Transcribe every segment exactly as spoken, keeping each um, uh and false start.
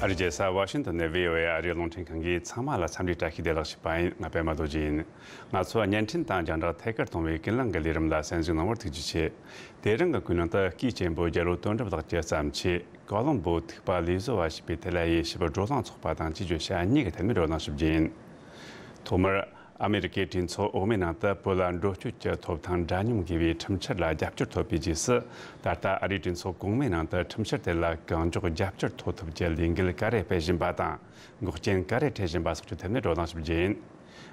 ཨ་རིའི་རྒྱལ་ས་ཝ་ཤིང་ཏོན་ནས་བྷི་ཨོ་ཨེ་ཨ་རིའི་རླུང་འཕྲིན་ཁང་གིས་ཚང་མ་ལ་འཚམས་འདྲིའི་བཀྲ་ཤིས་བདེ་ལེགས་ཞུས་པ་ཡིན། ང་པད་མ་རྡོ་རྗེ་ཡིན། ང་ཚོ་བརྙན་འཕྲིན་དང་རྒྱང་བསྒྲགས་ཐད་ཀར་གཏོང་བའི་ཀུན་གླེང་གི་ལས་རིམ་ལ་གསན་གཟིགས་གནང་བར་ཐུགས་རྗེ་ཆེ། དེ་རིང་གི་ཀུན་གླེང་དུ་སྐུའི་གཅེན་པོ་རྒྱལ་བོ་དོན་གྲུབ་ལགས་ཀྱི་བརྩམས་ཆོས་ཀོ་ལོམ་བོ་ཐིགས་པ་ལས་བཟོ་བ་ཞེས་པའི་ཐད་ལ་དབྱེ་ཞིབ་བགྲོ་གླེང་ཚོགས་པ་དང་དེའི་བརྗོད་བྱ་གཉིས་ཀྱི་ཐད་ནས་བགྲོ་གླེང་ཞུ་རྒྱུ་ཡིན། ཐོག་མར། ཨ་མེ་རི་ཀའི་གྲོས་ཚོགས་འོག་མའི་ནང་དུ་བོད་ལ་འགྲོ་སྐྱོད་ཀྱི་ཐོབ་ཐང་འདྲ་མཉམ་དགོས་པའི་ཁྲིམས་འཆར་ལ་རྒྱབ་སྐྱོར་ཐོབ་པའི་རྗེས་སུ། ད་ལྟ་ཨ་རིའི་གྲོས་ཚོགས་གོང་མའི་ནང་དུ་ཁྲིམས་འཆར་དེ་ལ་གང་མགྱོགས་རྒྱབ་སྐྱོར་ཐོབ་ཐུབ་ཀྱི་ལས་འགུལ་ག་རེ་སྤེལ་བཞིན་པ་དང་། འགོག་རྐྱེན་ག་རེ་འཕྲད་བཞིན་པ་སོགས་ཀྱི་ཐད་ནས་བགྲོ་གླེང་ཞུ་རྒྱུ་ཡིན།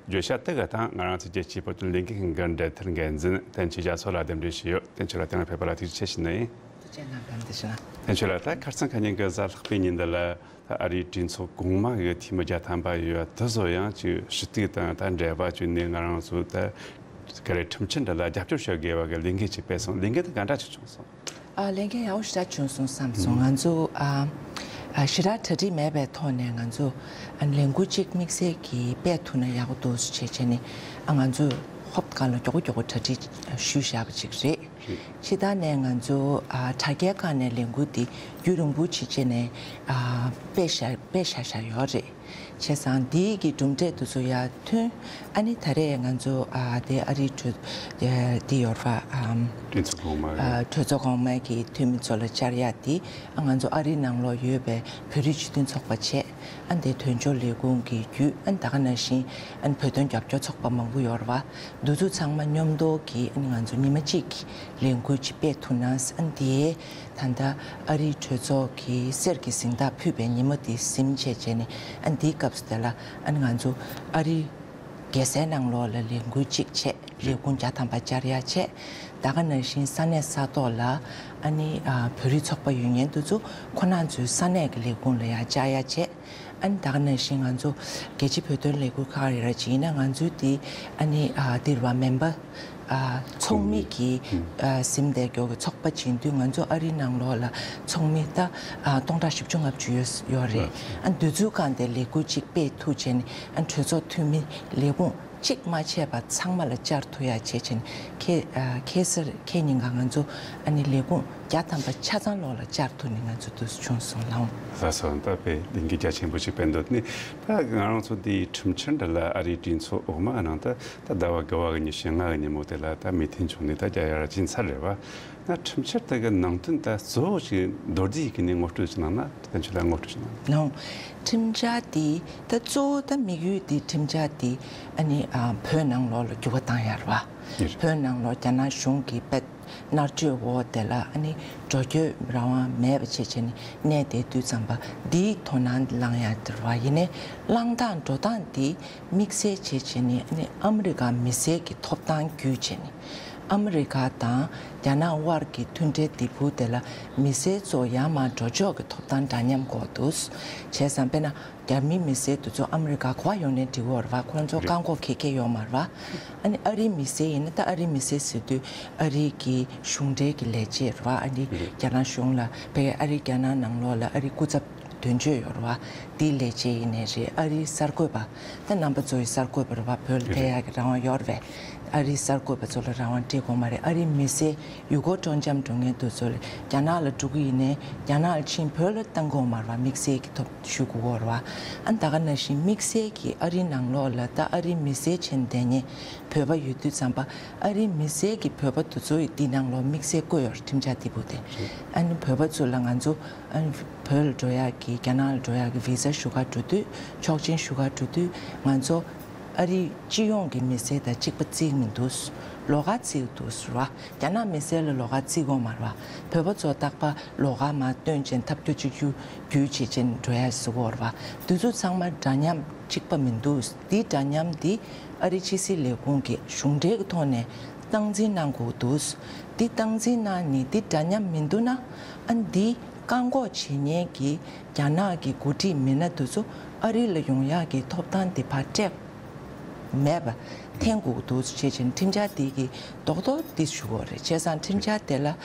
བརྗོད་བྱ་དེ་ག་དང་ང་རང་ཚོའི་རྒྱལ་སྤྱིའི་བོད་དོན་ལས་འགུལ་ཁང་གི་འབྲེལ་མཐུད་འགན་འཛིན་བསྟན་ཆོས་རྒྱ་མཚོ་ལ་གདན་འདྲེན་ཞུས་ཡོད། བསྟན་ཆོས་ལགས་དེ་རིང་ཕེབས་པ་ལ་ཐུགས་རྗེ་ཆེ་ཞུ་ནི་ཡིན། ཐུགས་རྗེ་གནང་། བསྟན་ཆོས་ལགས། ད་ཁ་སང་ཁ་ཉིན་གྱི་གཟའ་ལྷག་པའི་ཉིན་འདི་ལ། ད་ཨ་རིའི་གྲོས་ཚོགས་གོང་མ་གི་འཐུས་མི་བརྒྱ་ཐམ་པ་ཡོད་པ་དེ་ཚོ་ཡང་ཅིག་ཞུ་གཏུག་དང་ད་འབྲེལ་བ་བྱས་ནས་ང་རང་ཚོ་ད་ག་རེ་ཁྲིམས་འཆར་འདི་ལ་རྒྱབ་སྐྱོར་བྱེད་དགོས་པ་གི་ལས་འགུལ་ཅིག་སྤེལ་སོང་། ལས་འགུལ་དེ་ག་འདྲ་ཅིག་བྱུང་སོང་། ཨ། ལས་འགུལ་ཡག་པོ་ཞེ་དྲག་བྱུང་སོང་བསམ་སོང་། ང་ཚོ་ཨ་ཨ་ཞེ་དྲག་གྲ་སྒྲིག་མེད་པའི་ཐོག་ནས་ང་ཚོ་ཨ་ལས་འགུལ་གཅིག་དམིགས་བསལ་གྱིས་སྤེལ་ཐུབ་ན་ཡག་པོ་འདུག་ཟེར་བྱས་བྱས་ནས་ཨ་ང་ཚོ་ཧོབ་ཁ་ལ་མགྱོགས་པོ་མགྱོགས་པོ་གྲ་སྒྲིག་ཞུས་བཞག་པ་ཅིག་རེད། རེད། ཕྱི་ཟླ་ནས་ང་ཚོ་ཨ་དྲ་རྒྱའི་སྒང་ནས་ལས་འགུལ་འདི་རྒྱུན་རིང་པོ་ཅིག་བྱས་ནས་ཨ་སྤེལ་བཞག་སྤེལ་བཞག་བཞག་ཡོད་རེད། བྱས་ཙང་འདིའི་གི་གྲུབ་འབྲས་དེ་ཚོ་ཡར་ཐོན། ཨ་ནི་ད་རེས་ང་ཚོ་ཨ་དེ་ཨ་རིའི་གྲོས་འདི་ཡོད་རེད་པ། ཨམ་གྲོས་ཚོགས་གོང་མ་གི་ཨ་གྲོས་ཚོགས་གོང་མའི་གི་འཐུས་མི་ཚོ་ལ་བཅར་ཡག་འདི་ཨ་ང་ཚོ་ཨ་རིའི་ནང་ལོགས་ཡོད་པའི་བོད་རིགས་སྤྱི་མཐུན་ཚོགས་པ་བྱས། ཨ་ནི་དེ་དོན་གཅོད་ལས་ཁུངས་ཀྱི་བརྒྱུད། ཨ་ནི་ད་ག་ནང་བཞིན་ཨ་ནི་བོད་དོན་རྒྱབ་སྐྱོར་ཚོགས་པ་མང་པོ་ཡོད་རེད་པ། འདི་ཚོ་ཚང་མ་མཉམ་དུ་གི་ཨ་ནི་ང་ཚོ་ཉི་མ་གཅིག་གི་ལས་འགུལ་ཅིག་སྤེལ་ཐུབ་ན། ཨ་ནི་དེ་ད་ལྟ་ཨ་རིའི་གྲོས་ཚོགས་ཀྱི་གསེར་གྱི་གཟེངས་རྟགས་ཕུལ་བའི་ཉིན་མོ་དེ་ཟིན་བྱས་བྱས་ནས་ཨ་ནི་དེའི་སྐབས་སུ་དེ་ལ་ཨ་ནི་ང་ཚོ་ཨ་རིའི་རྒྱལ་སའི་ནང་ལོགས་ལ་ལས་འགུལ་གཅིག་བྱས། ལས་ཁུངས་བརྒྱ་ཐམ་པ་བཅར་ཡག་བྱས། ད་ག་ནང་བཞིན་ས་གནས་ས་ཐོག་ལ་ཨ་ནི་ཨ་བོད་རིགས་ཚོགས་པ་ཡོད་མཁན་དེ་ཚོ་ཁོ་རང་ཚོའི་ས་གནས་ཀྱི་ལས་ཁུངས་ལ་ཡང་བཅར་ཡག་བྱས། ཨ་ནི་ད་ག་ནང་བཞིན་ང་ཚོ་རྒྱལ་སྤྱིའི་བོད་དོན་ལས་འགུལ་ཁག་རེ་རེ་བྱས་ན་ང་ཚོའི་དེ་ཨ་ནི་ཨ་འདིར་བ་མེམ་བར་ཨ་ཚོགས་མི་གི་ཨ་ཟིན་བསྡད་མཁན་གྱི་ཚོགས་པ་བྱེད་དུས་ང་ཚོ་ཨ་རིའི་ནང་ལོགས་ལ་ཚོགས་མི་ད་ཨ་སྟོང་ཕྲག་བཞི་བཅུ་ལྔ་བཅུ་ཡོད་ཡོད་རེད། ཨ་འདི་ཚོའི་སྒང་དེ་ལས་འགུལ་གཅིག་སྤེལ་ཐུབ་བྱས་ནས་ཨ་གྲོས་ཚོགས་འཐུས་མི་ལས་ཁུངས་གཅིག་མ་ཆད་པ་ཚང་མ་ལ་བཅར་ཐུབ་ཡག་བྱས་བྱས་ནས་ཁེ་ཨ་ཁེ་སར་ཁེ་ཉིན་གང་ང་ཚོ་ཨ་ནི་ལས་ཁུངས་བརྒྱ་ཐམ་པ་ཆ་ཚང་ལོགས་ལ་བཅར་ཐུབ་ནས་ང་ཚོ་འདུག་བྱུང་སོང་ལགས། ལགས་སོ། ད་དཔེ་ལས་འགུལ་རྒྱ་ཆེན་པོ་ཞིག་སྤེལ་འདུག་ནི། ད་ང་རང་ཚོ་འདིའི་ཁྲིམས་འཆར་འདི་ལ་ཨ་རིའི་གྲོས་ཚོགས་འོག་མ་ནང་དུ་ད་ཟླ་བ་དགུ་པ་གི་ཉི་ཤུ་ལྔ་གི་ཉིན་མོ་དེ་ལ་ད་མོས་མཐུན་བྱུང་ནས་ད་རྒྱ་ཡར་ཕྱིན་ཚར་རེད་བ། ད་ཁྲིམས་འཆར་དེ་གི་ནང་དོན་ད་གཙོ་བོ་ཞིག་མདོར་བསྡུས་ཀྱི་ནས་ངོ་སྤྲོད་ཞིག་གནང་ན་བསྟན་ཆོས་ལགས་ངོ་སྤྲོད་ཞིག་གནང་། ལགས། ཁྲིམས་འཆར་དེ་ད་གཙོ་བོ་ད་དམིགས་ཡུལ་དེ་ཁྲིམས་འཆར་དེ་ཨ་ནི་ཨ་བོད་ནང་ལོགས་ལ་འགྱུར་བ་བཏང་ཡག་རེད་བ། ཡིན། བོད་ནང་ལོགས་རྒྱ་ནག་གཞུང་གི་དཔེ་མནར་གཅོད་འོག་དེ་ལ་ཨ་ནི་འགྲོ་སྐྱོད་རང་དབང་མེད་པ་བྱས་བྱས་ནས་གནས་བསྡད་དུས་ཙམ་པ་འདིའི་དོ་སྣང་ལངས་ཡག་དེ་རེད་བ། ཡིན་ནའི་བླང་སྟངས་འགྲོ་སྟངས་དེ་དམིགས་བསལ་བྱས་བྱས་ནས་ཨ་ནི་ཨ་མི་རི་ཀ་མི་སེར་གྱི་ཐོབ་ཐང་བརྒྱུད་བྱས་ནས། ཨ་མི་རི་ཀ་དང་རྒྱ་ནག་དབར་གྱི་མཐུན་འབྲེལ་དེ་བུ་དེ་ལ་མི་སེར་ཚོ་ཡར་མར་འགྲོ་ཕྱོགས་ཀྱི་ཐོབ་ཐང་འདྲ་མཉམ་དགོས་འདུག་བྱས་ཙང་དཔེར་ན་རྒྱ་མིའི་མི་སེར་དེ་ཚོ་ཨ་མི་རི་ཀ་ག་པར་ཡོང་ནའི་འགྲིག་གི་ཡོད་རེད་བ། ཁོང་ཚོ་རེད། བཀག་འགོག་གེ་གེ་ཡོད་མ་རེད་བ། ཨ་ནི་ཨ་རིའི་མི་སེར་ཡིན་ན་ད་ཨ་རིའི་མི་སེར་ཟེར་དུས་ཨ་རིའི་གི་གཞུང་འབྲེལ་གྱི་ལས་བྱེད་རེད་བ། ཨ་ནི་རེད། རྒྱ་ནག་གཞུང་ལ་ཕ་གི་ཨ་རིའི་རྒྱ་ནག་ནང་ལོགས་ལ་ཨ་རིའི་སྐུ་ཚབ་དོན་གཅོད་ཡོད་རེད་བ། དེའི་ལས་བྱེད་ཡིན་ནའི་རེད། ཨ་རིའི་གསར་འགོད་པ། ད་རྣམ་པ་ཚོ་ཡི་གསར་འགོད་པ་རེད་བ། བོད་ལ་ཕེབས་ཡག་གི་རང་དབང་ཡོད་རེད་པས། ཨ་རིའི་གསར་འགོད་པ་ཚོ་ལ་རང་དབང་སྤྲད་དགོས་མ་རེད། ཨ་རིའི་མི་སེར་ཡུལ་སྐོར་སྤྲོ་འཆམ་འགྲོ་མཁན་དེ་ཚོ་ལ་རྒྱ་ནག་ལ་འགྲོ་གི་ཡིན་ནའི་རྒྱ་ནག་ལ་ཕྱིན་བོད་ལ་གཏང་དགོས་མ་རེད་བ། དམིགས་བསལ་གྱི་ཐོབ་ཞུ་དགོས་རེད་བ། ཨ་ད་ག་ནང་བཞིན་དམིགས་བསལ་གྱི་ཨ་རིའི་ནང་ལོགས་ལ་ད་ཨ་རིའི་མི་སེར་ཆེན་བསྡད་མཁན་བོད་པ་ཡོད་དུས་ཙམ་པ་ཨ་རིའི་མི་སེར་གྱི་བོད་པ་དེ་ཚོ་ཡི་འདི་ནང་ལོགས་དམིགས་བསལ་བཀོད་ཡོད་རེད། ཁྲིམས་འཆར་དེ་བུ་དེ། ཨ་ནི་བོད་པ་ཚོ་ལ་ང་ཚོ་ཨ་ནི་བོད་ལ་འགྲོ་ཡག་གི་རྒྱ་ནག་ལ་འགྲོ་ཡག་གི་བི་ཟ་ཞུ་ག་འགྲོ་དུས་ཆོག་མཆན་ཞུ་ག་འགྲོ་དུས་ང་ཚོ་ཨ་རིའི་སྤྱི་ཡོངས་ཀྱི་མི་སེར་དང་གཅིག་པ་བརྩི་གི་མི་འདུག་ལོགས་ཀ་བརྩི་གི་འདུག་ཟེར་བ། རྒྱ་ནག་མི་སེར་ལ་ལོགས་ཀ་བརྩི་དགོས་མ་རེད་བ། བོད་པ་ཚོ་རྟག་པར་ལོགས་ཀ་མར་སྟོན་བྱས་ཐབས་སྐྱོ་གཅིག་གྱུར་བརྒྱུད་བྱེད་བྱས་འགྲོ་ཡག་ཟེར་གོ་རེད་བ། དེ་ཚོ་ཚང་མ་འདྲ་མཉམ་གཅིག་པ་མི་འདུག་འདི་འདྲ་མཉམ་འདི་ཨ་རིའི་ཕྱི་སྲིད་ལས་ཁུངས་ཀྱི་གཞུང་འབྲེལ་གྱི་ཐོག་ནས་སྟངས་འཛིན་གནང་དགོས་འདུག་འདི་སྟངས་འཛིན་གནང་ནས་འདི་འདྲ་མཉམ་མི་འདུག་ན་ཨ་འདི་བཀག་འགོག་བྱེད་མཁན་གྱི་རྒྱ་ནག་གི་འགོ་ཁྲིད་མི་སྣ་དེ་ཚོ་ཨ་རི་ལ་ཡོང་ཡག་གི་ཐོབ་ཐང་དེ་ཕར་སྤྲད་མེད་པ་འཐེན་དགོས་འདུག་ཅེས་བྱས་ནས་ཁྲིམས་འཆར་དེ་གི་རྡོག་རྡོག་འདི་ཞུ་དགོས་རེད། བྱས་ཙང་ཁྲིམས་འཆར་དེ་ལ་ཨ་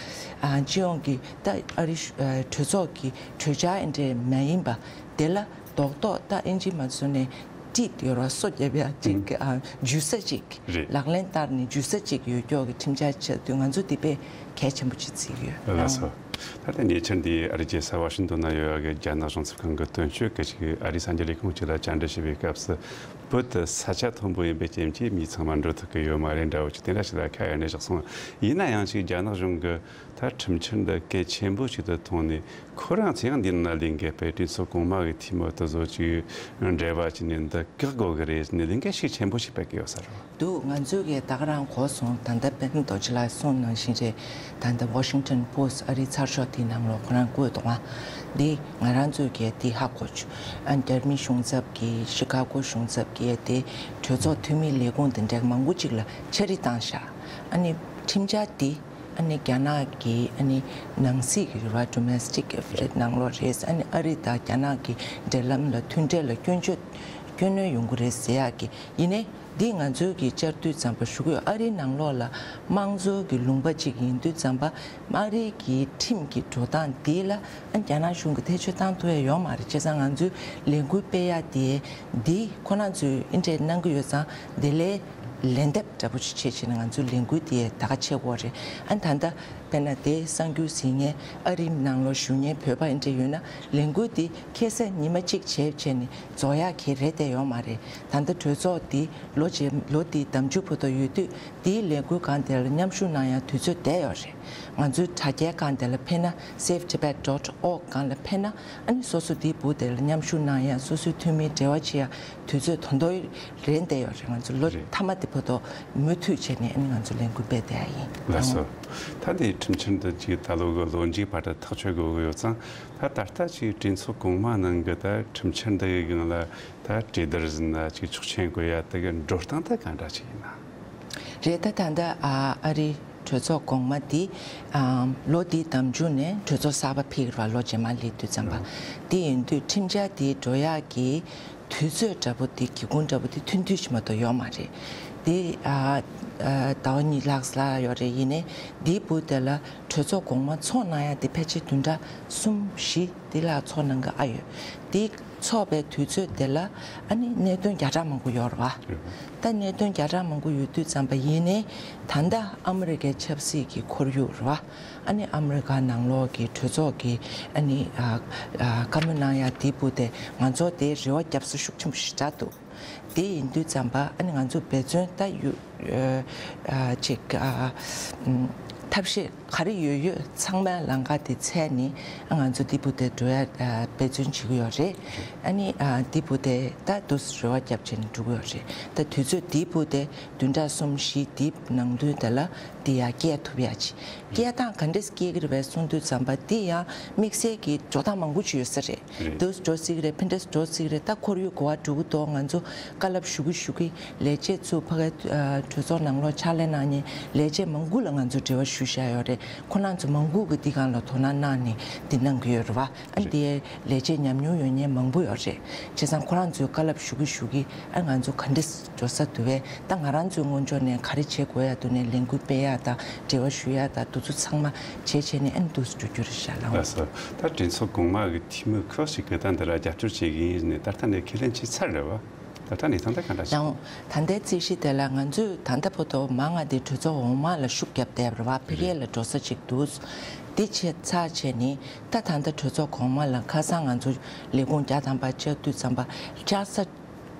སྤྱི་ཡོངས་ཀྱི་ད་ཨ་རི་གྲོས་ཚོགས་ཀྱི་གྲོས་འཆར་འདྲ་མ་ཡིན་པ་དེ་ལ་རྡོག་རྡོག་ད་ཨིན་ཇི་མ་སོང་ནས་ཊིཊ་ཡོད་ར་སོ་རྒྱབ་ཡ་ཅིག་ཨ་འཇུ་ས་ཅིག་རེད། ལག་ལེན་བསྟར་ནས་འཇུ་ས་ཅིག་ཡོད་ཀྱོག་གི་ཁྲིམས་འཆར་ཆགས་དུས་ང་ཚོ་དེ་དཔེ་གལ་ཆེན་པོ་ཅིག་བརྩི་གི་ཡོད། ལགས་སོ། ད་ལྟ་ཉེ་ཆར་འདི་ཨ་རི་རྒྱལ་ས་ཝ་ཤིང་ཏོན་ན་ཡོད་པའི་རྒྱ་ནག་གཞུང་ཚབ་ཁང་གི་དོན་གཅོད་ཀྱིས་ཅིག་ཨ་རིའི་གསར་འགྱུར་ལས་ཁུངས་ཅིག་ལ་བཅར་འདྲི་བྱས་པའི་སྐབས་སུ། བོད་དུ་ས་ཆ་མཐོན་པོ་ཡིན་པའི་རྐྱེན་གྱིས་མི་ཚང་མ་འགྲོ་ཐུབ་ཀྱི་ཡོད་མ་རེད་འདྲ་བོ་ཅིག་དེ་འདྲ་ཞིག་ལ་ཁ་གཡར་ནས་བཞག་སོང་། ཡིན་ན་ཡང་ཅིག་རྒྱ་ནག་གཞུང་གིས་ད་ཁྲིམས་འཆར་འདི་གལ་ཆེན་པོ་ཞིག་ཏུ་མཐོང་ནས། ཁོ་རང་ཚོ་ཡང་འདི་ནང་ལས་འགལ་བའི་གྲོས་ཚོགས་གོང་མ་གི་འཐུས་མི་དེ་ཚོ་ཅིག་འབྲེལ་བ་བྱས་ནས་འདི་བཀག་དགོས་ཀྱི་རེད་ཟེར་ནས་ལས་འགུལ་ཤུགས་ཆེན་པོ་ཞིག་སྤེལ་གྱི་ཡོད་ས་རེད། འདུག་ང་ཚོས་ཀྱི་ད་ག་རང་གོ་སོང་། ད་ལྟ་པད་མ་རྡོ་རྗེ་ལགས་གསུངས་ནང་བཞིན་རེད། ད་ལྟ་Washington Post ཨ་རིའི་ཚགས་ཤོག་དེའི་ནང་ལོགས་ཁོ་རང་བཀོད་འདུག་ཨ། འདི་ང་རང་ཚོས་ཀྱི་འདི་ཧ་གོ་བྱུང་། ཨ་འཇར་མན་གཞུང་ཚབ་ཀྱི་ཤི་ཀ་གོ་གཞུང་ཚབ་ཀྱི་དེ་གྲོས་ཚོགས་འཐུས་མི་ལས་ཁུངས་དེ་འདྲ་མང་པོ་ཅིག་ལ་ཕྱིར་རིས་བཏང་ཤག་ཨ་ནི་ཁྲིམས་འཆར་འདི་ཨ་ནི་རྒྱ་ནག་གི་ཨ་ནི་ནང་སྲིད་ཀྱི་རེད་བ། Domestic Affairs ནང་ལོགས་རེད། ཨ་ནི་ཨ་རི་དང་རྒྱ་ནག་གི་འབྲེལ་ལམ་ལ་མཐུན་འབྲེལ་ལ་སྐྱོན་བརྗོད་སྐྱོན་གནོད་ཡོང་གི་རེད་ཟེར་ཡག་གི་ཡིན་ནའི། འདི་ང་ཚོའི་གི་བཅར་དུས་ཙམ་པ་ཞུ་གི་ཡོད། ཨ་རིའི་ནང་ལོགས་ལ་དམངས་གཙོའི་གི་ལུང་པ་ཅིག་ཡིན་དུས་ཙམ་པ་ཨ་རིའི་གི་ཁྲིམས་ཀྱི་འགྲོ་སྟངས་འདི་ལ་ཨ་རྒྱ་ནག་གཞུང་གི་ཐེ་བྱུས་བཏང་ཐུབ་ཡ་ཡོད་མ་རེད། བྱས་ཙང་ང་ཚོའི་ལས་འགུལ་སྤེལ་ཡ་དེ་འདི་ཁོ་རང་ཚོས་ཨེ་འདྲས་གནང་གི་ཡོད་ཙང་འདི་ལས་ལན་འདེབས་འདྲ་པོ་ཞིག་བྱེད་བྱས་ནས་ང་ཚོའི་ལས་འགུལ་དེ་ད་ག་བྱེད་དགོས་རེད། ཨ་ད་ལྟ་དཔེར་ན་དེ་གསར་འགྱུར་གཟིགས་མཁན་ཨ་རིའི་ནང་ལོགས་བཞུགས་མཁན་བོད་པ་ཨེ་འདྲས་ཡོད་ན་ལས་འགུལ་དེ་ཁ་སང་ཉི་མ་གཅིག་བྱས་བྱས་ནས་རྫོགས་ཡག་གི་རེད་དེ་ཡོད་མ་རེད། ད་ལྟ་གྲོས་ཚོགས་དེ་ལོ་རྗེས་ལོ་དེའི་ཟླ་མཇུག་བར་དུ་ཡོད་དུས་དེའི་ལས་འགུལ་སྒང་དེ་ལ་མཉམ་ཞུགས་གནང་ཡ་དུས་ཚོད་བསྡད་ཡོད་རེད། ང་ཚོའི་དྲ་རྒྱའི་སྒང་དེ་ལ་ཕེབས་ན་save tibet dot org སྒང་ལ་ཕེབས་ན་ཨ་ནི་སོ་སོ་དེའི་སྦུག་དེ་ལ་མཉམ་ཞུགས་གནང་ཡ་སོ་སོའི་འཐུས་མིའི་འབྲེལ་བ་བྱེད་ཡ་དུས་ཚོད་དོན་དོ་རན་བསྡད་ཡོད་རེད། ང་ཚོ་ལོ་རེད། མཐའ་མ་དེ་བར་དུ་མུ་མཐུད་བྱས་ནས་ཨ་ནི་ང་ཚོ་ལས་འགུལ་སྤེལ་བསྡད་ཡ་ཡིན། ལགས་སོ། ད་དེ་ཁྲིམས་འཆར་འདི་ཅིག་ད་ལོ་གི་ལོ་མཇུག་བར་དུ་ཐག་གཅོད་དགོས་ཀྱི་ཡོད་ཙང་། ད་ད་ལྟ་ཅིག་གྲོས་ཚོགས་གོང་མ་ནང་གི་ད་ཁྲིམས་འཆར་འདི་གི་སྒང་ལ་ད་གྲོས་བསྡུར་ཟིན་ན་ཅིག་ཆོག་མཆན་དགོས་ཡ་དེ་གི་འགྲོ་སྟངས་ད་གང་འདྲ་ཅིག་ཡིན་ན། རེད། ད་ད་ལྟ་ཨ་ཨ་རི་གྲོས་ཚོགས་གོང་མ་འདི་ཨ་ལོ་འདིའི་ཟླ་མཇུག་ནས་གྲོས་ཚོགས་གསར་པ་ཕེབས་ཀྱི་རེད་བ། ལོ་རྗེས་མ་སླེབས་དུས་ཙམ་པ། འདི་ཡིན་དུས་ཁྲིམས་འཆར་འདི་འགྲོ་ཡག་གི་དུས་ཚོད་འདྲ་པོ་དེ་སྒེའུ་ཁུང་འདྲ་པོ་དེ་ཐུང་ཐུང་ཞིག་མ་གཏོགས་ཡོད་མ་རེད། དེ་ཨ་ཨ་ཟླ་བ་གཉིས་ལྷག་ཙམ་ལྷག་ཡོད་རེད། ཡིན་ནའི་འདིའི་སྦུག་དེ་ལ་གྲོས་ཚོགས་གོང་མ་ཚོགས་གནང་ཡ་དེ་ཕལ་ཆེར་བདུན་ཕྲག་གསུམ་བཞི་དེ་ལྷག་ཚོགས་གནང་གི་ཨ་ཡོད། དེ་ཚོགས་པའི་དུས་ཚོད་དེ་ལ་ཨ་ནི་གནད་དོན་བརྒྱ་ཕྲག་མང་པོ་ཡོད་རེད་བ། ད་གནད་དོན་བརྒྱ་ཕྲག་མང་པོ་ཡོད་དུས་ཙམ་པ་ཡིན་ནའི་ད་ལྟ་ཨ་མི་རི་ཀའི་ཆབ་སྲིད་ཀྱི་ཁོར་ཡུག་རེད་བ། ཨ་ནི་ཨ་མི་རི་ཀ་ནང་ལོགས་ཀྱི་གྲོས་ཚོགས་ཀྱི་ཨ་ནི་ཨ་ཨ་བཀའ་མོལ་གནང་ཡ་དེའི་སྦུག་དེ་ང་ཚོ་དེ་རེ་བ་བརྒྱབ་ས་ཤུགས་ཆེན་པོ་ཞེ་དྲག་འདུག་དེ་ཡིན་དུས་ཙམ་པ་ཨ་ནི་ང་ཚོ་འབད་བརྩོན་ད་ཡོད་ཨ་ཅིག་ཨ་ཨམ་ཐབས་ཤེས་ག་རེ་ཡོད་ཡོད་ཚང་མ་ལམ་ཁ་དེ་འཚོལ་ནས་ཨ་ང་ཚོ་དེའི་སྦུག་དེ་འགྲོ་ཡ་ཨ་འབད་བརྩོན་བྱེད་ཀྱི་ཡོད་རེད། ཨ་ནི་ཨ་དེའི་སྦུག་དེ་ད་དུས་རེ་བ་བརྒྱབ་བྱས་ནས་འགྲོ་གི་ཡོད་རེད། ད་དུས་ཚོད་དེའི་སྦུག་དེ་བདུན་ཕྲག་གསུམ་བཞི་དེའི་ནང་དོན་དེ་ལ་དེ་ཡར་སྐྱེལ་ཐུབ་ཡ་ཅིག་སྐྱེལ་སྟངས་ག་འདྲས་སྐྱེལ་གྱི་རེད་པས་གསུངས་དུས་ཙམ་པ་དེ་ཡང་དམིགས་བསལ་གྱི་འགྲོ་སྟངས་མང་པོ་ཅིག་ཡོད་ས་རེད། རེད། དུས་འགྲོ་སྲིད་ཀྱི་རེད། ཕན་འབྲས་འགྲོ་སྲིད་ཀྱི་རེད། ད་ཁོར་ཡུག་གོ་བ་འགྲོ་གི་འདུག་ང་ཚོ་བཀའ་སློབ་ཞུ་གི་ཞུ་གི་ལས་བྱེད་ཚོ་ཕ་གི་ཨ་གྲོས་ཚོགས་ནང་ལོགས་ཕྱག་ལས་གནང་མཁན་ལས་བྱེད་མང་པོ་ལ་ང་ཚོ་འབྲེལ་བ་ཞུ་བཞག་ཡོད་རེད། ཁོ་རང་ཚོ་མང་པོ་གི་འདི་སྒང་ལ་དོ་སྣང་གནང་ནས་འདི་གནང་གི་ཡོད་རེད་བ། ཨ་རེད། འདི་ལས་བྱེད་ཉམས་མྱོང་ཡོད་མཁན་མང་པོ་ཡོད་རེད། བྱས་ཙང་ཁོ་རང་ཚོའི་བཀའ་སློབ་ཞུ་གི་ཞུ་གི་ཨ་ང་ཚོ་ག་འདྲས་འགྲོ་ས་འདུག་བས། ད་ང་རང་ཚོའི་སྔོན་འཇོག་ནས་ག་རེ་བྱེད་དགོས་ཡ་འདུག་ནས་ལས་འགུལ་སྤེལ་ཡ་དང་འབྲེལ་བ་ཞུ་ཡ་དང་འདུ་ཚོགས་ཚང་མ་བྱེད་བྱས་ནས་ཨ་ནི་འདུག་སེ་འགྲོ་རྒྱུ་རེད་ཤག་ལགས། ལགས་སོ། ད་གྲོས་ཚོགས་གོང་མ་གི་འཐུས་མི་ཁག་ཅིག་གིས་ད་འདི་ལ་རྒྱབ་སྐྱོར་བྱེད་ཀྱི་ཡིན་ནས་ད་ལྟ་ནས་ཁས་ལེན་བྱས་ཚར་རེད་བ། ད་ལྟ་གནས་སྟངས་ད་ག་འདྲ་ཞིག་ཡང་ད་ལྟའི་རྩིས་གཞི་དེ་ལ་ང་ཚོས་ད་ལྟ་བར་དུ་མང་ང་དེ་གྲོས་ཚོགས་འོག་མ་ལ་ཤུགས་བརྒྱབ་བསྡད་པ་རེད་བ། ཕ་གི་ལ་འགྲོ་ས་ཅིག་འདུག་འདི་བྱས་ཚར་བྱས་ནས་ད་ད་ལྟ་གྲོས་ཚོགས་གོང་མ་ལ་ཁ་སང་ང་ཚོ་ལས་ཁུངས་བརྒྱ་ཐམ་པ་བཅར་དུས་ཙམ་པ་བཅར་ས་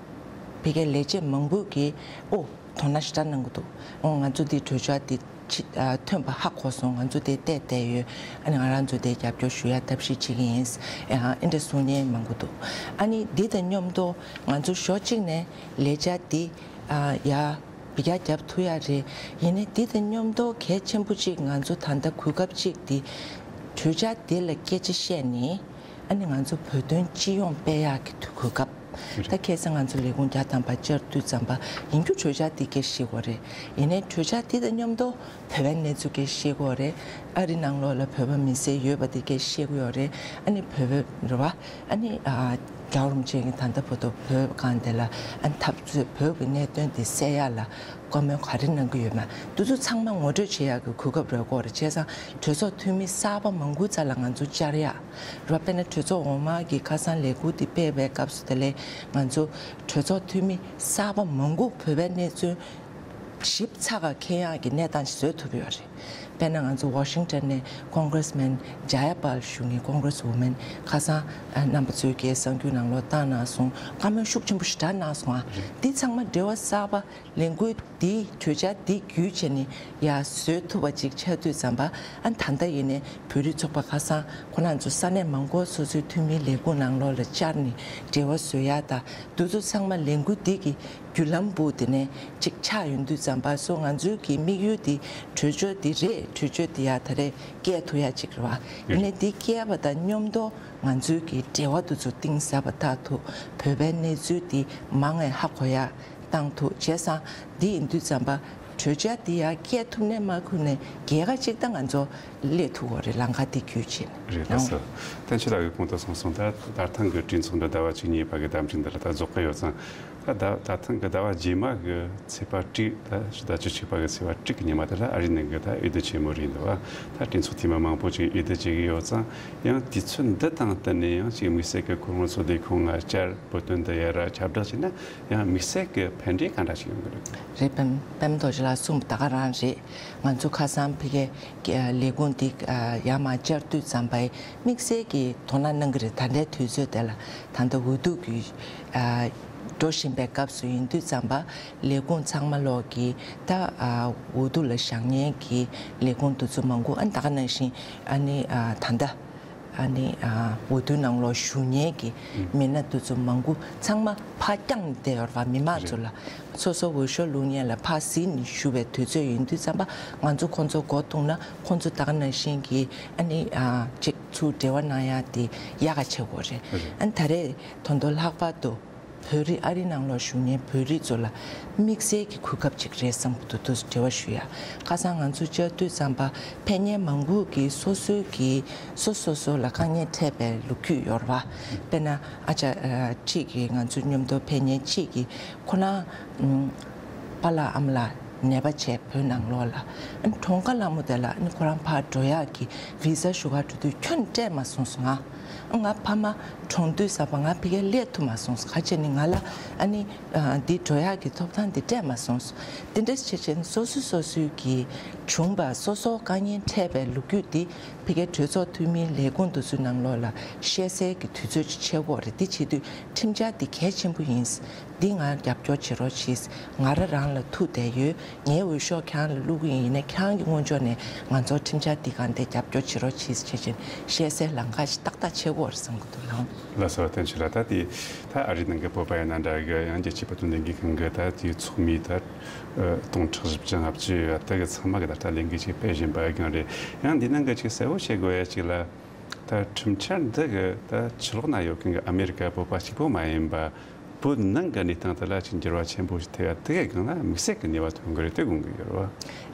ཕ་གིའི་ལས་བྱེད་མང་པོ་གིས་ཨོ་དོ་སྣང་ཞེ་དྲག་གནང་གི་འདུག་ཨོ་ང་ཚོ་འདི་གྲོས་འཆར་འདི་ཕྱི་ཨ་ཐོན་པ་ཧ་གོ་སོང་། ང་ཚོ་དེ་བལྟས་བསྡད་ཡོད། ཨ་ནི་ང་རང་ཚོ་དེ་རྒྱབ་སྐྱོར་ཞུ་ཡ་ཐབས་ཤེས་བྱེད་ཀྱི་ཡིན། ཨ་ཨེ་འདྲ་གསུང་མཁན་མང་པོ་འདུག་ཨ་ནི་འདི་དང་མཉམ་དུ་ང་ཚོ་ཕྱོགས་གཅིག་ནས་ལས་འཆར་འདི་ཨ་ཡ་བི་རྒྱ་རྒྱབ་ཐུབ་ཡ་རེད། ཡིན་ནའི་འདི་དང་མཉམ་དུ་གལ་ཆེན་པོ་གཅིག་ང་ཚོ་ད་ལྟ་གོ་སྐབས་གཅིག་འདི་གྲོས་འཆར་འདི་ལ་སྐད་ཆ་བཤད་ནས་ཨ་ནི་ང་ཚོ་བོད་དོན་སྤྱི་ཡོངས་སྤེལ་ཡག་གི་གོ་སྐབས། ད་ཁ་སང་ང་ཚོ་ལས་ཁུངས་བརྒྱ་ཐམ་པ་བཅར་དུས་ཙམ་པ་ཡིན་རྒྱུ་གྲོས་འཆར་འདི་སྐད་ཤེས་དགོས་རེད། ཡིན་ནའི་གྲོས་འཆར་འདི་དང་མཉམ་དུ་བོད་པའི་གནས་ཚུལ་སྐད་ཤེས་དགོས་རེད། ཨ་རི་ནང་ལོགས་ལ་བོད་པ་མི་སེར་ཡོད་པ་འདི་སྐད་ཤེས་དགོས་ཡོད་རེད། ཨ་ནི་བོད་པ་རེད་བ། ཨ་ནི་ཨ་རྒྱལ་བ་རིན་པོ་ཆེ་གིས་ད་ལྟ་བར་དུ་བོད་སྒང་དེ་ལ་ཨ་ནི་འཐབ་རྩོད་བོད་ཀྱི་གནད་དོན་དེ་སེལ་ཡག་ལ་བཀའ་མོལ་ག་རེ་གནང་གི་ཡོད་མེད་འདི་ཚོ་ཚང་མ་ངོ་སྤྲོད་བྱེད་ཡག་གི་གོ་སྐབས་རག་གི་ཡོད་རེད། བྱས་ཙང་གྲོས་ཚོགས་འཐུས་མི་གསར་པ་མང་པོའི་རྩ་ལ་ང་ཚོ་བཅར་ཡག་རེད་བ། དཔེར་ན་གྲོས་ཚོགས་འོག་མ་གི་ཁ་སང་ལས་འགུལ་འདི་སྤེལ་བའི་སྐབས་སུ་དེ་ལས་ང་ཚོ་གྲོས་ཚོགས་འཐུས་མི་གསར་པ་མང་པོ་བོད་པའི་གནས་ཚུལ་ཞིབ་ཚགས་ཀྱིས་མཁྱེན་ཡག་གི་གནས་སྟངས་ཤིག་བཟོ་ཐུབ་ཡོད་རེད། དཔེར་ན་ང་ཚོ་ཝ་ཤིང་ཊོན་ནས་ཀོང་གྷ་རེ་སི་མེན་ཇ་ཡ་པཱལ་ཞུ་མཁན་ཀོང་གྷ་རེ་སི་ཝུ་མེན་ཁ་སང་ཨ་རྣམ་པ་ཚོའི་གི་གསར་འགྱུར་ནང་ལོགས་བཏང་གནང་སོང་། བཀའ་མོལ་ཤུགས་ཆེན་པོ་ཞིག་བསྒྲགས་གནང་སོང་ཨ། རེད། འདི་ཚང་མ་འབྲེལ་བ་གསར་པ་ལས་འགུལ་འདི་གྲོས་འཆར་འདི་བརྒྱུད་བྱས་ནས་ཡར་བཟོ་ཐུབ་པ་ཅིག་ཆགས་དུས་ཙམ་པ་ཨ་ད་ལྟ་ཡིན་ནའི་བོད་རིགས་ཚོགས་པ་ཁ་སང་ཁོ་རང་ཚོ་ས་གནས་མང་པོ་སོ་སོའི་འཐུས་མིའི་ལས་ཁུངས་ནང་ལོགས་ལ་བཅར་ནས་འབྲེལ་བ་བཟོ་ཡག་དང་འདི་ཚོ་ཚང་མ་ལས་འགུལ་འདི་གི་བརྒྱུད་ལམ་བུ་དེ་ནས་ཅིག་ཆགས་ཡོང་དུས་ཙམ་པ་སོ་ང་ཚོའི་གི་དམིགས་ཡུལ་དེ་གྲོས་ཆོད་དེ་རེད། གྲོས་ཆོད་དེ་ཡ་ད་རེས་སྐྱེལ་ཐུབ་ཡ་ཅིག་རེད་བ། ཡིན་ནའི་དེ་སྐྱེལ་བ་དང་མཉམ་དུ་ང་ཚོའི་གི་འབྲེལ་བ་དེ་ཚོ་གཏིང་ཟབ་པ་ཐག་ཐུག་བོད་པའི་གནས་ཚུལ་དེ་མང་ངེས་ཧ་གོ་ཡ་བཏང་ཐུབ་བྱས་ཙང་འདི་ཡིན་དུས་ཙམ་པ་གྲོས་འཆར་དེ་ཡ་སྐྱེལ་ཐུབ་ནས་མ་ཐུབ་ནས་རྒྱལ་ཁ་ཅིག་ད་ང་ཚོ་སླེབས་ཐུབ་དགོས་རེད། ལམ་ཁ་དེ་བརྒྱུད་བྱས་ནས། རེད། ལགས་སོ། བསྟན་ཆོས་ལགས་ཀྱིས་གོང་དུ་གསུངས་སོང་། ད་ད་ཐེངས་ཀྱི་གྲོས་ཚོགས་འདི་ཟླ་བ་བཅུ་གཉིས་པ་གི་ཟླ་མཇུག་འདི་ལ་ད་རྫོགས་ཀྱི་ཡོད་ཙང་། ད་ད་ད་ཐེངས་ཀྱི་ཟླ་བ་རྗེས་མ་གི་ཚེས་པ་དྲུག་ད་ཕྱི་ཟླ་བཅུ་གཅིག་པ་གི་ཚེས་པ་དྲུག་གི་ཉི་མ་དེ་ལ་ཨ་རིའི་ནང་གི་ད་འོས་བསྡུ་ཆེན་མོ་རེད་འདུག་བ། ད་གྲོས་ཚོགས་འཐུས་མི་མང་པོ་ཅིག་འོས་བསྡུ་བྱེད་ཀྱི་ཡོད་ཙང་ཡང་དུས་ཚོད་འདི་དང་བསྟུན་ནས་ཡང་ཅིག་དམིགས་བསལ་གྱི་ཁོ་རང་ཚོ་ལས་ཁུངས་ལ་བཅར་བོད་དོན་འདི་ཡ་ར་ཁྱབ་བསྒྲགས་བྱས་ན་ཡང་དམིགས་བསལ་གྱི་ཕན་འབྲས་གང་འདྲ་ཞིག་ཡོང་གི་རེད། རེད། པད་པད་མ་རྡོ་རྗེ་ལགས་གསུངས་པ་ད་ག་རང་རེད། ང་ཚོ་ཁ་སང་ཕ་གིའི་ལས་ཁུངས་འདི་ཡར་མར་བཅར་དུས་ཙམ་པའི་དམིགས་བསལ་གྱི་དོ་སྣང་གནང་གི་རེད། ད་ལྟའི་དུས་ཚོད་དེ་ལ་ད་ལྟ་འོས་བསྡུ་གི་འགྲོ་བཞིན་པའི་སྐབས་སུ་ཡིན་དུས་ཙམ་པ་ལས་ཁུངས་ཚང་མ་ལོག་གི་ད་འོས་བསྡུ་ལ་བཞེངས་མཁན་གྱི་ལས་ཁུངས་དེ་ཚོ་མང་པོ་ཨ་ནི་ད་ག་ནང་བཞིན་ཨ་ནི་ད་ལྟ། ཨ་ནི་ཨ་འོས་བསྡུ་ནང་ལོགས་ཞུགས་མཁན་གྱི་ཨུ། མི་སྣ་དེ་ཚོ་མང་པོ་ཚང་མ་ཕར་བརྐྱངས་བསྡད་ཡོད་རེད་བ། མི་མང་ཚོ་ལ་སོ་སོ་འོས་ཤོག་བླུག་མཁན་ལ་ཕར་གཟིགས་ནས་ཞུ་བའི་དུས་ཚོད་ཡིན་དུས་ཙམ་པ་ང་ཚོ་ཁོང་ཚོ་མགོ་བཏུང་ན་ཁོང་ཚོ་ད་ག་ནང་བཞིན་གྱི་ཨ་ནི་ཨ་ཅིག་ཚུར་འབྲེལ་བ་གནང་ཡ་དེ་ཡག་ག་ཆེ་བོ་རེད། རེད། ཨ་ནི་ད་རེས་ད་དུང་ལྷག་པར་དུ། བོད་རིགས་ཨ་རི་ནང་ལོགས་བཞུགས་མཁན་བོད་རིགས་ཚོ་ལ་དམིགས་བསལ་གྱི་གོ་སྐབས་ཅིག་རེད་བསམ་གྱི་འདུག་འདུག་འབྲེལ་བ་ཞུ་ཡ། ཁ་སང་ང་ཚོ་བཅར་དུས་ཙམ་པ་ཕེབས་མཁན་མང་པོ་གིས་སོ་སོའི་གི་སོ་སོ་སོ་ལ་དཀའ་ངལ་འཕྲད་པའི་ལོ་རྒྱུས་ཡོད་རེད་བ། དཔེར་ན་ཨ་ཅག་ཨ་གཅིག་གིས་ང་ཚོ་མཉམ་དུ་ཕེབས་མཁན་གཅིག་གིས་ཁོ་རང་ཨམ་པཱ་ལགས་ཨ་མ་ལགས་ནད་པ་བྱས་བོད་ནང་ལོགས་ལ་ཨ་གྲོངས་ཁ་ལྷག་མོ་དེ་ལ་ཨ་ཁོ་རང་ཕར་འགྲོ་ཡག་གི་བི་ཟ་ཞུ་ག་འགྲོ་དུས་ཁྱོན་སྤྲད་མ་སོང་སོང་ང་། ང་ཕ་མ་གྲོངས་དུས་ཙམ་པ་ང་ཕ་གིར་སླེབས་ཐུབ་མ་སོང་། ག་བྱས་ནས་ང་ལ་ཨ་ནི་ཨ་འདི་འགྲོ་ཡག་གི་ཐོབ་ཐང་འདི་སྤྲད་མ་སོང་། དེ་འདྲ་བྱས་བྱས་ནས་སོ་སོ་སོ་སོའི་གི་བྱུང་བ་སོ་སོ་དཀའ་ངལ་འཕྲད་པའི་ལོ་རྒྱུས་འདི་ཕ་གིའི་གྲོས་ཚོགས་འཐུས་མིའི་ལས་ཁུངས་དེ་ཚོའི་ནང་ལོགས་ལ་བཤད་སའི་གི་དུས་ཚོད་ཅིག་ཆགས་ཀྱི་ཡོད་རེད། འདི་བྱེད་དུས་ཁྲིམས་འཆར་འདི་གལ་ཆེན་པོ་ཡིན། འདི་ང་རྒྱབ་སྐྱོར་བྱེད་རོགས་གྱིས། ང་རང་རང་ལ་ཐུག་བསྡད་ཡོད། ངའི་འོས་ཤོག་ཁྱེད་རང་ལ་བླུག་གི་ཡིན་ན་ཁྱེད་རང་གི་ངོས་ཕྱོགས་ནས་ང་ཚོར་ཁྲིམས་འཆར་འདི་གང་དེ་རྒྱབ་སྐྱོར་བྱེད་རོགས་གྱིས་བྱས་བྱས་བཤད་སའི་ལམ་ཁ་ཞིག་ཏག་ཏག་ཆགས་ཀྱི་ཡོད་རེད་བསམ་གྱི་འདུག་ལགས། ལགས་སོ། བསྟན་ཆོས་ལགས། ད་དེ་ད་ཨ་རིའི་ནང་གི་བོད་པ་ཡིན་ན་འདྲ་གི་ཡང་རྒྱལ་སྤྱིའི་བོད་དོན་ལས་འགུལ་ཁང་གི་ད་དེའི་ཚོགས་མི་ད་སྟོང་ཕྲག་བཞི་བཅུ་ལྔ་བཅུ་ཡོད་ད་གི་ཚང་མ་གི་ད་ལྟ་ལས་འགུལ་ཅིག་སྤེལ་བཞིན་པ་གང་རེད། ཡང་འདི་ནང་གི་ཅིག་གསལ་བོ་བྱེད་དགོས་ཡ་ཅིག་ལ། ད་ཁྲིམས་འཆར་འདི་གི་ད་ཕྱི་ལོགས་ན་ཡོད་མཁན་གྱི་ཨ་མེ་རི་ཀ་བོད་པ་གཅིག་པོ་མ་ཡིན་པ། བོད་ནང་གི་གནས་སྟངས་དེ་ལ་ཅིག་འགྱུར་བ་ཆེན་པོ་ཞིག་ཐེབས་ཡ་དེ་གི་སྒང་ལ་དམིགས་བསལ་གྱི་ནུས་པ་ཐོན་གྱི་རེད་དེ་དགོངས་ཀྱི་ཡོད་རེད་བ།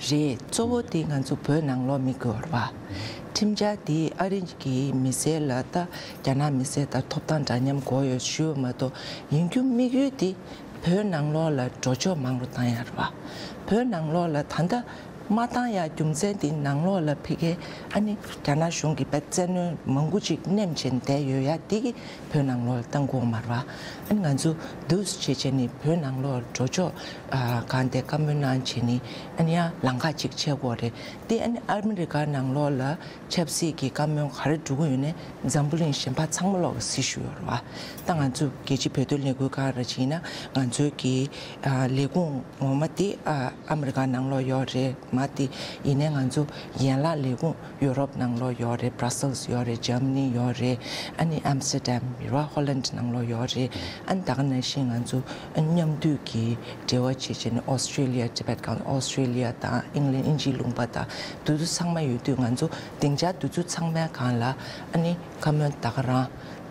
རེད། གཙོ་བོ་དེ་ང་ཚོ་བོད་ནང་ལོགས་དམིགས་ཀྱི་ཡོད་རེད་བ། ཁྲིམས་འཆར་དེ་ཨ་རི་གི་མི་སེར་ལ་ད་རྒྱ་ནག་མི་སེར་དང་ཐོབ་ཐང་འདྲ་མཉམ་དགོས་ཡོད་ཞུས་པ་མ་གཏོགས་ཡིན་རྒྱུ་དམིགས་ཡུལ་དེ་བོད་ནང་ལོགས་ལ་འགྲོ་ཕྱོགས་མང་རུ་བཏང་ཡ་རེད་བ། བོད་ནང་ལོགས་ལ་ད་ལྟ་མ་བཏང་ཡ་རྒྱུ་མཚན་དེ་ནང་ལོགས་ལ་ཕ་གིའི་ཨ་ནི་རྒྱ་ནག་གཞུང་གིས་བཙན་གནོན་མང་པོ་ཅིག་ནེམ་བྱས་བསྡད་ཡོད་ཡ་དེ་གི་བོད་ནང་ལོགས་ལ་བཏང་དགོས་མ་རེད་བ། ཨ་ནི་ང་ཚོ་འདུག་སེ་བྱས་བྱས་ནས་བོད་ནང་ལོགས་ལ་འགྲོ་ཕྱོགས་ཨ་གང་དེ་བཀའ་མོལ་གནང་བྱས་ནས་ཨ་ནི་ཡང་ལམ་ཁ་ཅིག་ཆགས་ཀྱི་ཡོད་རེད། དེ་ཨ་ནི་ཨ་མི་རི་ཀ་ནང་ལོགས་ལ་ཆབ་སྲིད་ཀྱི་བཀའ་མོལ་ག་རེ་འགྲོ་གི་ཡོད་ནའི་འཛམ་བུ་གླིང་གཞན་པ་ཚང་མ་ལོག་གི་གཟིགས་བཞིན་ཡོད་རེད་བ། ད་ང་ཚོ་རྒྱལ་སྤྱིའི་བོད་དོན་ལས་འགུལ་ཁང་ར་ཅིག་ཡིན་ན་ང་ཚོའི་གི་ཨ་ལས་ཁུངས་ངོ་མ་དེ་ཨ་ཨ་མི་རི་ཀ་ནང་ལོགས་ཡོད་རེད། མ་དེ་ཡིན་ནའི་ང་ཚོ་ཡན་ལག་ལས་ཁུངས་ཡུ་རོབ་ནང་ལོགས་ཡོད་རེད། བྷ་ར་སེལ་སི་ཡོད་རེད། འཇར་མ་ནི་ཡོད་རེད། ཨ་ནི་ཨམ་སི་ཊར་ཌམ་རེད་བ། ཧོ་ལན་ཌི་ནང་ལོགས་ཡོད་རེད། ཨ་ནི་ད་ག་ནང་བཞིན་ང་ཚོ་མཉམ་འདུས་ཀྱི་འབྲེལ་བ་བྱེད་བྱས་ནས་ཨོ་སི་ཀྲི་ལི་ཡ། ཊི་བེཊ་ཁའུན་སི་ཊི། ཨོ་སི་ཀྲི་ལི་ཡ་དང་ཨིང་ལན། དབྱིན་ཇིའི་ལུང་པ་དང་དེ་ཚོ་ཚང་མ་ཡོད་དུས་ང་ཚོ་སྡིངས་ཆ་དེ་ཚོ་ཚང་མའི་སྒང་ལ་ཨ་ནི་བཀའ་མོལ་ད་ག་རང་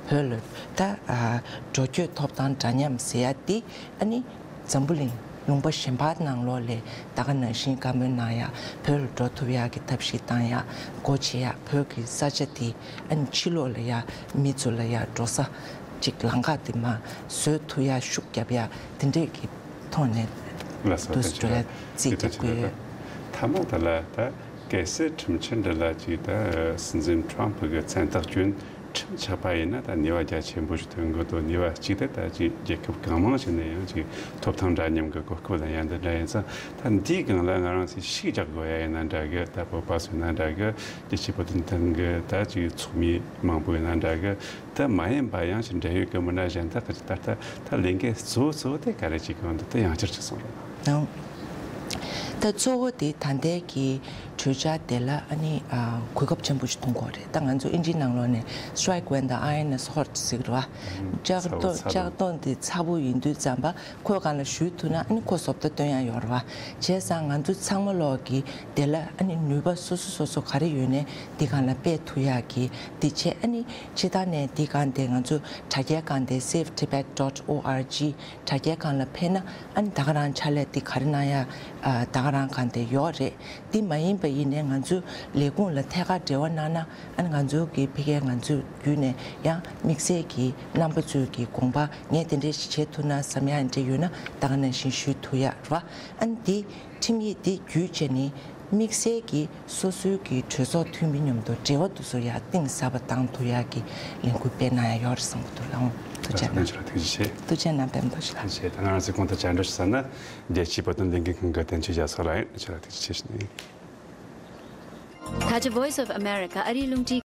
བོད་ལ་ད་ཨ་འགྲོ་སྐྱོད་ཐོབ་ཐང་འདྲ་མཉམ་ཟེར་ཡ་དེ་ཨ་ནི་འཛམ་བུ་གླིང་ལུང་པ་གཞན་པ་ནང་ལོགས་ལ་ད་ག་ནང་བཞིན་བཀའ་མོལ་གནང་ཡ། བོད་ལ་འགྲོ་ཐུབ་ཡ་གི་ཐབས་ཤེས་བཏང་ཡ། སྒོ་འབྱེད་ཡ། བོད་ཀྱི་ས་ཆ་དེ་ཨ་ནི་ཕྱི་ལོགས་ལ་ཡ་མི་ཚོ་ལ་ཡ་འགྲོ་ས་ཅིག་ལམ་ཁ་དེ་མར་བཟོ་ཐུབ་ཡ་ཤུགས་རྒྱབ་ཡ་དེ་འདྲས་ཀྱི་ཐོག་ནས་ལགས་སོ། དུས་བསྡུ་ལ་རྩིས་རྒྱག་དགོས་ཡོད། མཐའ་མ་དེ་ལ་ད་གལ་སྲིད་ཁྲིམས་འཆར་འདི་ལ་ཅིག་ད་སྲིད་འཛིན་ཊརམ་ཕུ་གི་མཚན་རྟགས་བསྐྱོན། ཁྲིམས་ཆགས་པ་ཡིན་ན་ད་ནུས་པ་རྒྱ་ཆེན་པོ་ཞིག་ཐོན་གི་འདུག་ནུས་པ་གཅིག་དེ་ད་ཅིག་རྒྱལ་ཁབ་གང་མང་ཞིག་ནས་ཡང་ཅིག་ཐོབ་ཐང་འདྲ་མཉམ་གི་གོ་སྐབས་ལེན་ཡ་འདི་འདྲ་ཡིན་ཙང་། ད་འདིའི་སྒང་ལ་ང་རང་ཚོས་ཤུགས་རྒྱག་དགོས་ཡ་ཡིན་ན་འདྲ་གི། ད་བོད་པ་ཚོ་ཡིན་ན་འདྲ་གི། རྒྱལ་སྤྱིའི་བོད་དོན་ལྷན་ཁང་གི་ད་ཅིག་ཚོགས་མི་མང་པོ་ཡིན་ན་འདྲ་གི། ད་མ་ཡིན་པ་ཡང་ཞིག་འབྲེལ་ཡོད་ཀྱི་མི་སྣ་གཞན་དག་གི་ད་ལྟ་ད་ལས་འགན་གཙོ་བོ་གཙོ་བོ་དེ་ག་རེ་ཅིག་གི་འདུག་ད་ཡང་བསྐྱར་ཅིག་གསུངས་རོགས་གནང་། ད་གཙོ་བོ་དེ་ད་ལྟའི་གི་གྲོས་འཆར་དེ་ལ་ཨ་ནི་ཨ་གོ་སྐབས་ཆེན་པོ་ཞིག་མཐོང་གི་ཡོད་རེད། ད་ང་ཚོ་ཨིན་ཇིའི་ནང་ལོགས་ནས་strike when the iron is hot ཟེར་གི་རེད་བ། ལྕགས་སྡོང་ཚ་པོ་ཚ་པོ་ལྕགས་སྡོང་དེ་ཚ་པོ་ཡིན་དུས་ཙམ་པ་ཁོའི་སྒང་ལ་གཞུས་ཐུབ་ན་ཨ་ནི་ཁོ་བཟོ་ལྟ་སྟོན་ཡ་ཡོད་རེད་བ། བྱས་ཙང་ང་ཚོ་ཚང་མ་ལོག་གི་དེ་ལ་ཨ་ནི་ནུས་པ་སོ་སོ་སོ་སོ་ག་རེ་ཡོད་ནའི་དེ་སྒང་ལ་སྤེལ་ཐུབ་ཡ་གི་དེ་བྱས། ཨ་ནི་སྤྱིར་བཏང་ནས་དེ་སྒང་དེ་ང་ཚོ་དྲ་རྒྱའི་སྒང་དེ་save tibet dot org དྲ་རྒྱའི་སྒང་ལ་ཕེབས་ན་ཨ་ནི་ད་ག་རང་ཕྱག་ལས་དེ་ག་རེ་གནང་ཡ་ཨ་ད་ག་རང་སྒང་དེ་ཡོད་རེད། དེ་མ་ཡིན་པ་ཡིན་ནའི་ང་ཚོ་ལས་ཁུངས་ལ་ཐད་ཀར་འབྲེལ་བ་གནང་ན་ཨ་ནི་ང་ཚོ་གི་ཕ་གིའི་ང་ཚོའི་བརྒྱུད་ནས་ཡང་དམིགས་བསལ་གྱི་རྣམ་པ་ཚོའི་གི་དགོངས་པ་ངས་དེ་འདྲས་ཞིག་བྱེད་ཐུབ་ན་བསམ་ཡ་འདྲས་ཡོད་ན་ད་ག་ནང་བཞིན་ཞུ་ཐུབ་ཡ་རེད་བ། ཨ་ནི་དེ་ཁྲིམས་ཡིག་འདི་བརྒྱུད་བྱས་ནས་དམིགས་བསལ་གྱིས་སོ་སོའི་གི་གྲོས་ཚོགས་འཐུས་མི་མཉམ་དུ་འབྲེལ་བ་དེ་ཚོ་ཡང་གཏིང་ཟབ་པ་བཏང་ཐུབ་ཡག་གི་ལས་འགུལ་སྤེལ་གནང་ཡག་ཡོད་རེད་བསམ་གྱི་འདུག་ལགས། ཐུགས་རྗེ་གནང་། ཐུགས་རྗེ་གནང་། པད་མ་རྡོ་རྗེ་ལགས། ཐུགས་རྗེ་ཆེ། ད་ང་རང་ཚོས་གོང་དུ་བཅར་འདྲི་ཞུ་ས་ན་རྒྱལ་སྤྱིའི་བོད་དོན་ལས་འགུལ་ཁང་གི་དོན་གཅོད་རྒྱ་མཚོ་ལགས་ཡིན། ཁྱེད་ལ་ཐུགས་རྗེ་ཆེ་ཞུ་ནས། ད་ཆ་Voice of America ཨ་རིའི་རླུང་འཕྲིན་